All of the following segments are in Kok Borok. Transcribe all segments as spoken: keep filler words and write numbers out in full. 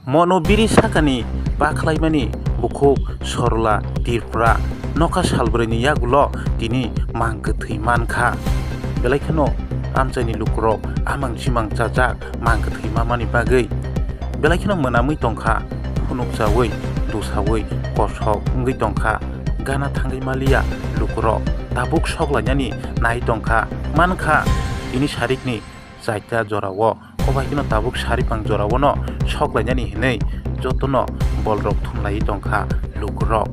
Mono biri sakani bakhlaimani bukhuk Sorola Tripura nokha salbrwini yagulo tini mang kwthwi mankha. Belai kheno amchaini lukurok amang chimang chajak mang kwthwi mamani bagwi. Belai kheno mwnamwi tongkha, phunukchawi, dusawi, kosok wngwi tongkha, gana thangwi maliya lukurok tabuk sok lainani nai tongkha, mankha tini sarikni chaita jorao. O bai kheno tabuk saripang jorao no sok lainani hinwi jotono bolrok thumlaiwi tongkha lukurok.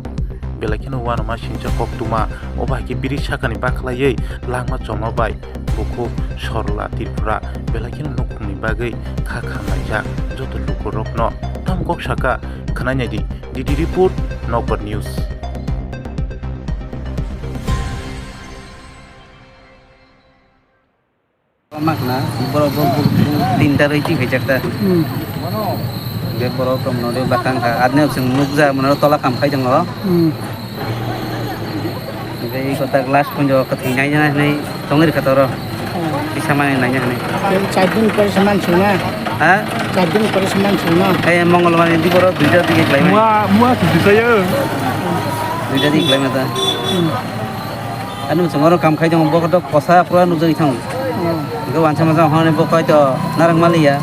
Belai kheno uanama singcha koktwma o bai khe biri sakani bakhlaiwi langma choma bai bukhuk Sorola Tripura belai kheno nukhungni bagwi kha khamlaijak joto lukurokno. Tamo kok saka khwnai naidi, D D report, Nokbar News. Makna, borok bo, bo, bo tinta rwi twi khaijak ta. Hmm. Be borok tongmani bakang kha, adne chwng nukja, mwnwi tola kam khai tongo. Hmm. Be iko ta glass khunjo kwthwi nai nai hinwi tongwi rwkha toro. Hmm. Kisa mani nai nai hinwi. Tei char din pore se mansukna. Ha? Char din pore se mansukna. Ei Mongolbar ni di borok duita digi khlai mani. Mua, mua se duita ya. Duita digi khlai mata. Hmm. Ani mwchang oro kam khai tongo, bo kotor kosa pura nukjagwi thango. Hmm. Hwnkhe wansa masa hwnwi bo koi to narwk maliya.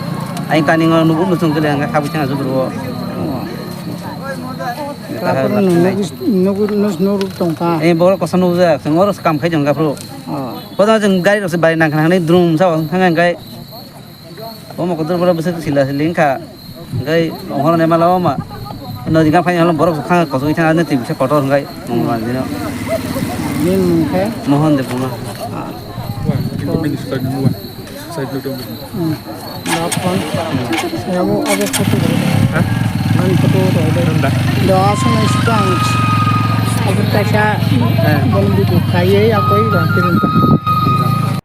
Ayang tani ngo nubu nuchung khe ang kha bwsang asuk rwo. Hmm. Tapor nung nugis-, nugu-, nus-, nuruk tongkha. Eh, bo kosa nukjak, chwng oro kam khai tongo phuru. Oh. Bo to chwng gari rok se bai nangkha hwnwi drum sa thang ang khai. Omo kotor borok bwswk sila sili wngkha. Hwnkhe omono mala o ma. Nodi gana phaini borok kha kosogwi thang ani twi bisa kotor hwnkhe mungma dino. Nini mung khe? Mohon Debbarma. Ah. Side no dong. Hmm. Dok phone. Abo, abo photo. Ha? Ani photo ro de. Nanda. Do asal na sitang. Abo kaisa. Eh. Bom di bukai ya koi ba kirim.